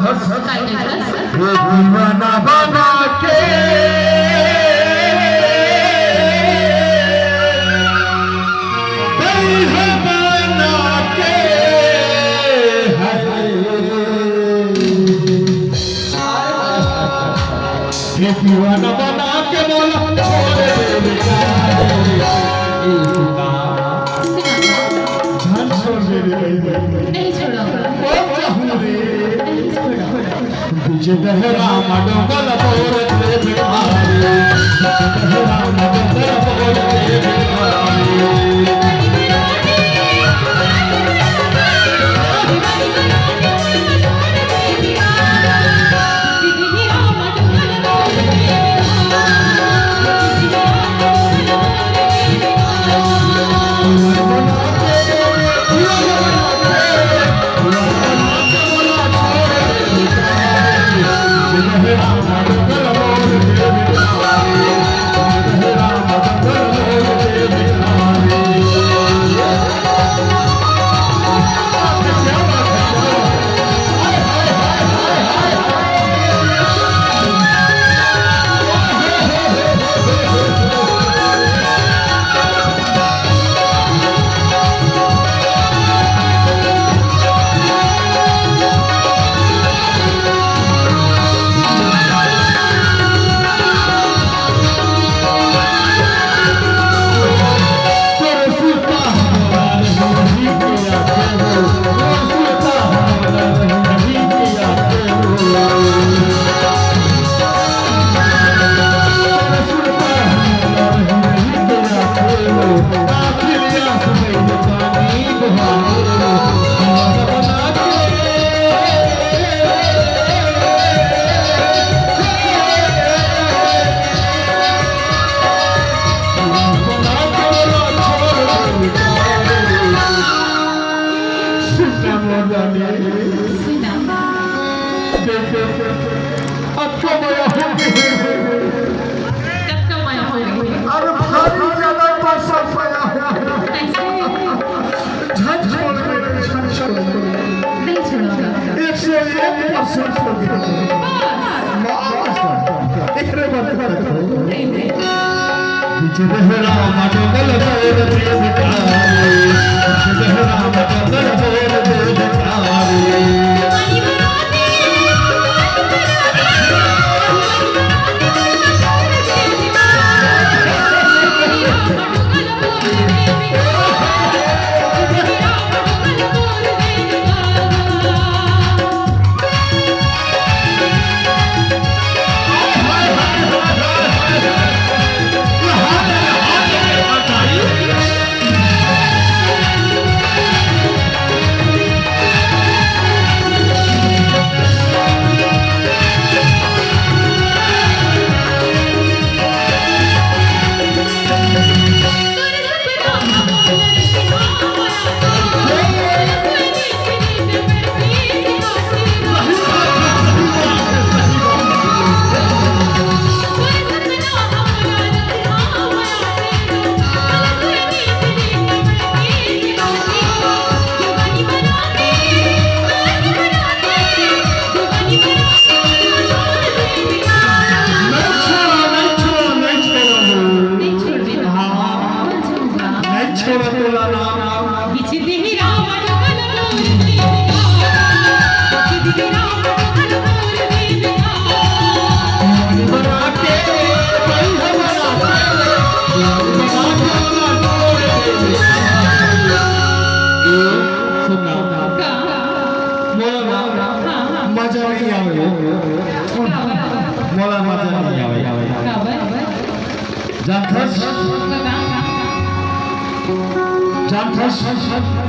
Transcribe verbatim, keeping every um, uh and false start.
काय काय? ये दीवाना बना के, दिल है बना के, हाय। ये दीवाना बना के बोला, छोड़ दे बेटा। झन छोड़ दे रे भाई। नहीं छोड़ूंगा। ओ कहूँ रे। नहीं छोड़ूंगा। बीच दहरा मडोगल बोर के बिहारी। दहरा मडोगल बोर के बिहारी। अरे भारी ज्यादा पसंद आया। कैसे? झट छोड़ दे, झट छोड़ दे। नहीं छोड़ूंगा। एक सौ एक परसेंट हो गया। बस। एकरे बाद नहीं, नहीं। बीच दहरा मडोगल बोर के बिहारी। बीच दहरा मडोगल बोर के बिहारी। सुन ना। का? बोला ना। हाँ, हाँ। मजा नहीं आवे। का बात? बोला मजा नहीं आवे। का बात? जानथस? का, का, का? जानथस?